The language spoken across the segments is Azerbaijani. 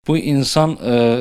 Bu insan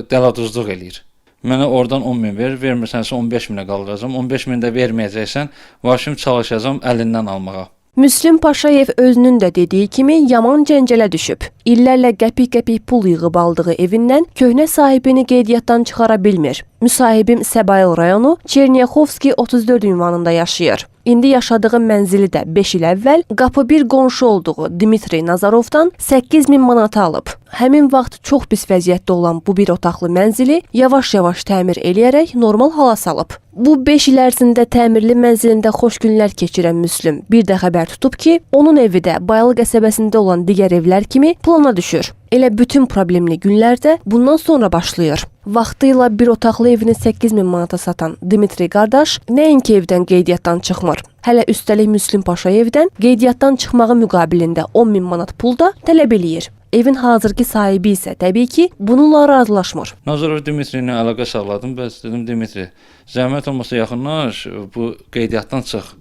dələduzluq eləyir. Mənə oradan 10 min ver, vermirsənsə 15 minə qaldıracam. 15 min də verməyəcəksən, başım çalışacam əlindən almağa. Müslüm Paşayev özünün də dediyi kimi yaman cəncələ düşüb. İllərlə qəpik-qəpik pul yığıb aldığı evindən köhnə sahibini qeydiyyatdan çıxara bilmir. Müsahibim Səbail rayonu Çernyaxovski 34 ünvanında yaşayır. İndi yaşadığı mənzili də 5 il əvvəl qapı bir qonşu olduğu Dmitri Nazarovdan 8000 manata alıb. Həmin vaxt çox pis vəziyyətdə olan bu bir otaqlı mənzili yavaş-yavaş təmir eləyərək normal hala salıb. Bu 5 il ərzində təmirli mənzilində xoş günlər keçirən Müslüm bir də xəbər tutub ki, onun evi də Bayalı qəsəbəsində olan digər evlər kimi plana düşür. Elə bütün problemli günlər də bundan sonra başlayır. Vaxtilə bir otaqlı evini 8000 manata satan Dmitri qardaş nəinki evdən qeydiyyatdan çıxmır. Hələ üstəlik Müslüm Paşayevdən qeydiyyatdan çıxmağı müqabilində 10 min manat pul da tələb eləyir. Evin hazırki sahibi isə təbii ki, bununla razılaşmır. Nazarov Dmitri ilə əlaqə saxladım. Bəs dedim Dmitri, zəhmət olmasa yaxınlaş, bu qeydiyyatdan çıx.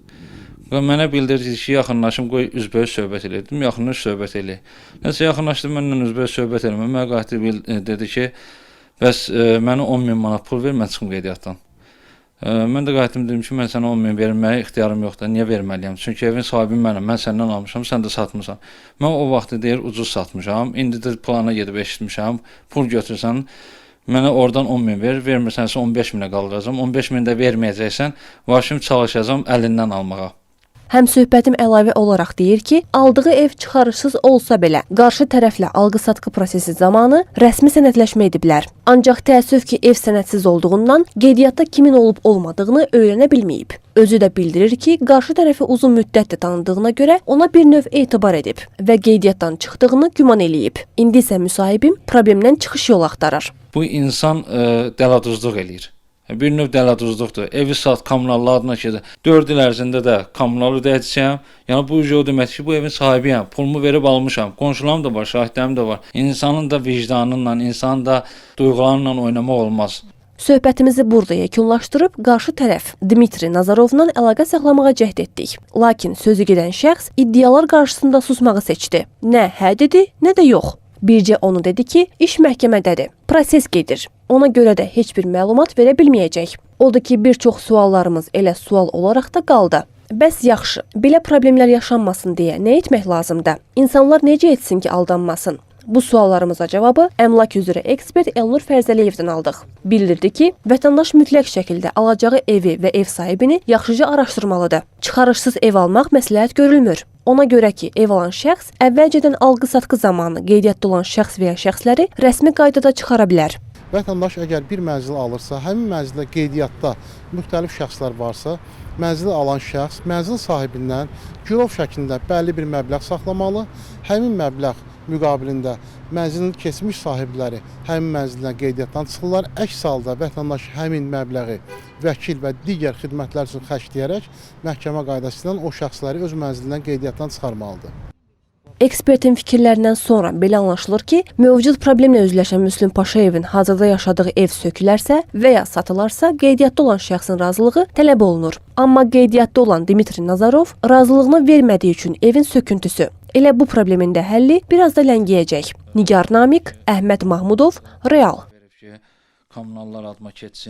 Və mənə bildirdi ki, yaxınlaşım, qoy üzbəüz söhbət eləyək. Dedim, yaxınlaş söhbət eləyək. Nəsə yaxınlaşdı, mənimlə üzbəüz söhbət eləmə. Mənə qayıtdı dedi ki, bəs mənə 10 min manat pul ver, mən çıxım qeydiyyatdan. Mən də qayıtdım dedim ki, mən sənə 10 min verməyə ixtiyarım yoxdur. Niyə verməliyəm? Çünki evin sahibi mənəm. Mən səndən almışam, sən də satmısan. Mən o vaxtı deyir ucuz satmışam. İndi də plana gedib eşitmişəm. Pul götürsən, mənə oradan 10 min ver, vermirsənsə 15 minə qaldıracam. 15 min də verməyəcəksən, başım çalışacam əlindən almağa. Həmsöhbətim əlavə olaraq deyir ki, aldığı ev çıxarışsız olsa belə, qarşı tərəflə alqı-satqı prosesi zamanı rəsmi sənədləşmə ediblər. Ancaq təəssüf ki, ev sənədsiz olduğundan qeydiyyatda kimin olub olmadığını öyrənə bilməyib. Özü də bildirir ki, qarşı tərəfi uzun müddətdir tanıdığına görə ona bir növ etibar edib və qeydiyyatdan çıxdığını güman eləyib. İndi isə müsahibim problemdən çıxış yolu axtarır. Bu insan dələduzluq eləyir. Bir növ dələduzluqdur. Evi sat, kommunallı adına keçir. 4 il ərzində də kommunal ödəyəcəyəm. Yəni bu o deməkdir ki, bu evin sahibiyəm. Pulumu verib almışam. Qonşularım da var, şahidlərim də var. İnsanın da vicdanınla, insanın da duyğularıyla oynamaq olmaz. Söhbətimizi burada yekunlaşdırıb qarşı tərəf Dmitri Nazarovla əlaqə saxlamağa cəhd etdik. Lakin sözü gedən şəxs iddialar qarşısında susmağı seçdi. Nə hə dedi, nə də yox. Bircə onu dedi ki, iş məhkəmədədir. Proses gedir. Ona görə də heç bir məlumat verə bilməyəcək. Odur ki, bir çox suallarımız elə sual olaraq da qaldı. Bəs yaxşı, belə problemlər yaşanmasın deyə nə etmək lazımdır? İnsanlar necə etsin ki, aldanmasın? Bu suallarımıza cavabı əmlak üzrə ekspert Elnur Fərzəliyevdən aldıq. Bildirdi ki, vətəndaş mütləq şəkildə alacağı evi və ev sahibini yaxşıca araşdırmalıdır. Çıxarışsız ev almaq məsləhət görülmür. Ona görə ki, ev alan şəxs əvvəlcədən alqı-satqı zamanı qeydiyyatda olan şəxs və ya şəxsləri rəsmi qaydada çıxara bilər. Vətəndaş əgər bir mənzil alırsa, həmin mənzildə qeydiyyatda müxtəlif şəxslər varsa, mənzili alan şəxs mənzil sahibindən girov şəklində bəlli bir məbləğ saxlamalı. Həmin məbləğ müqabilində mənzilin keçmiş sahibləri həmin mənzildən qeydiyyatdan çıxırlar. Əks halda vətəndaş həmin məbləği vəkil və digər xidmətlər üçün xərcləyərək məhkəmə qaydası ilə o şəxsləri öz mənzilindən qeydiyyatdan çıxarmalıdır. Ekspertin fikirlərindən sonra belə anlaşılır ki, mövcud problemlə üzləşən Müslüm Paşayevin hazırda yaşadığı ev sökülərsə və ya satılarsa, qeydiyyatda olan şəxsin razılığı tələb olunur. Amma qeydiyyatda olan Dmitri Nazarov razılığını vermədiyi üçün evin söküntüsü elə bu problemin də həlli biraz da ləngiyəcək. Nigar Namiq, Əhməd Mahmudov, Real. Verib ki, kommunallar adıma keçsin.